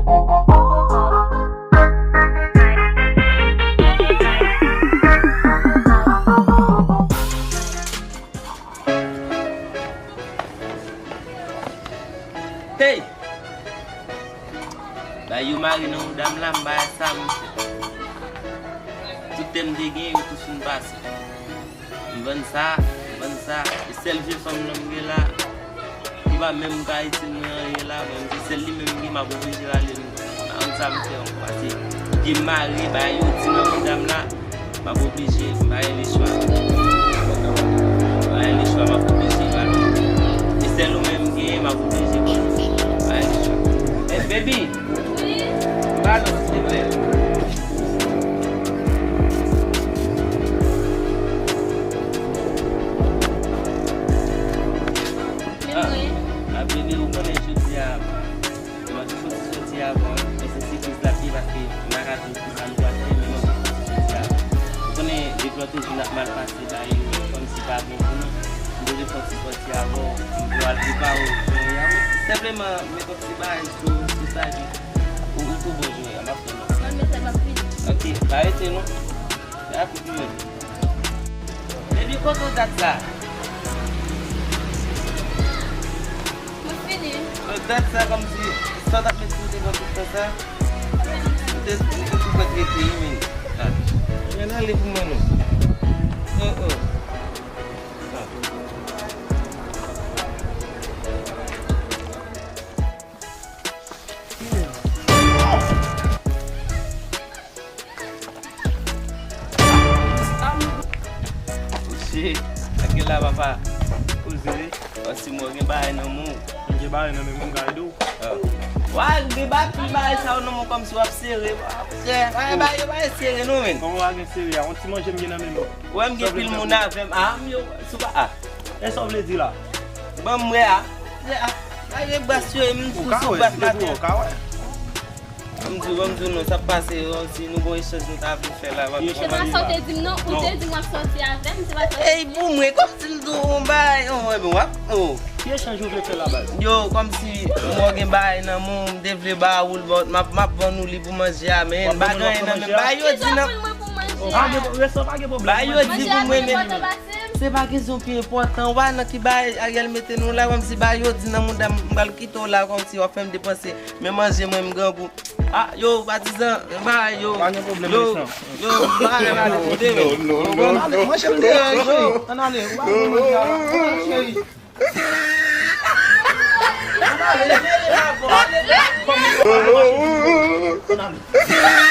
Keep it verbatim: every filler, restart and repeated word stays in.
Hey! Bay yo mare nan mouda m la, m pa wè sa m fè. Tout tè m te gen, yo tout fin pase. M vann sa, m vann sa. E sèl vye fanm nan m gen la, li pa menm ka itil mwen anyen la, mwen, se sèl li menm m gen, m ap oblije rale m. M pa konn sa m fè ankò, paske pye m mare, bagay yo di nan mouda m la, m ap oblije, m pa gen lechwa. M pa gen lechwa, m ap oblije rale m. E sèl ou menm m gen, m ap oblije pran. M pa gen lechwa. Eh, baby! Wi. Balon, silvouplè. Ah, ah, bebe, ou konnen jodi a, mwen te soti soti avan, men se sipriz la pye paske m pa ka di ki sa m pral fè, men mwen te soti soti avan. Ou konnen, depi lòt jou n ap mal pase, bagay yo kòmsi pa bon pou nou. M te vle fè yon ti sòti avè w, m vle al prepare w pou Nouyè a. Senpleman, mete yon ti bagay sou, sou sa, epi ou, ou tou bon Nouyè a, m ap tann ou. Mwen, mesye, m ap vini. Ok, pa rete non. Rapid, wi. Baby, kote w dat sa? Mwen fini. Ou dat sa kòmsi, sa w t ap met sou te pran tout tan sa? Ou te, ou te sou pòt rete, wi, men. Ah. Men ale pou mwen, non. Oh, oh. Ah. Oche, sa k gen la, papa? Koze. Panse mwen gen bagay nan men w. M gen bagay nan men mwen, m ka ede w. Ah. Wa, gen bagay, pil bagay sa yo nan men w kòmsi w ap sere. Bagay, bagay yo pa sere non, men. Kòman w a gen sere a? Yon ti manje m gen nan men m. Ou wè m gen pil moun avè m. Ah, m yo, sou pa, ah. E sa w vle di la? Ban m wè a. Se a, a, e bras yo, e m sou, sou bras maten. Ou ka wè. M di w, ban m di w non, sa p pase, yon ti, nou gon echanj nou ta vle fè la. Kisa sa w te di m non? Ou te di m w ap sòti avè m, se pa sa w te di. Ey, pou mwen, kòmsi m di w yon bagay, oh, ebyen, w ap, oh. Ki echanj ou vle fè la, baz? Yo, kòmsi mwen gen bagay nan men w, m te vle ba ou l, but m ap, m ap vann ou li pou manje a, men m pa gen anyen nan men m. Bagay yo di nan. Ah, gen, rèstan pa gen pwoblèm. Bagay yo di pou mwen, men. Se pa kesyon ki enpòtan. Ou pa nan ki bagay Ariel mete nou la, kòmsi bagay yo di nan mouda m, m pral kite w la, kòmsi w ap fè m depanse. Men manje mwen, m grangou. Ah, yo, patizan, bagay yo. Pa gen pwoblèm, yo, yo, bagay la, koute, men. Non, non, non, non. Ann ale, manje m deyò, cheri. Ann ale, ou pa gen manje a la. Ann ale, cheri. Ann ale, cheri, la, bon, ale, bon. Ann ale.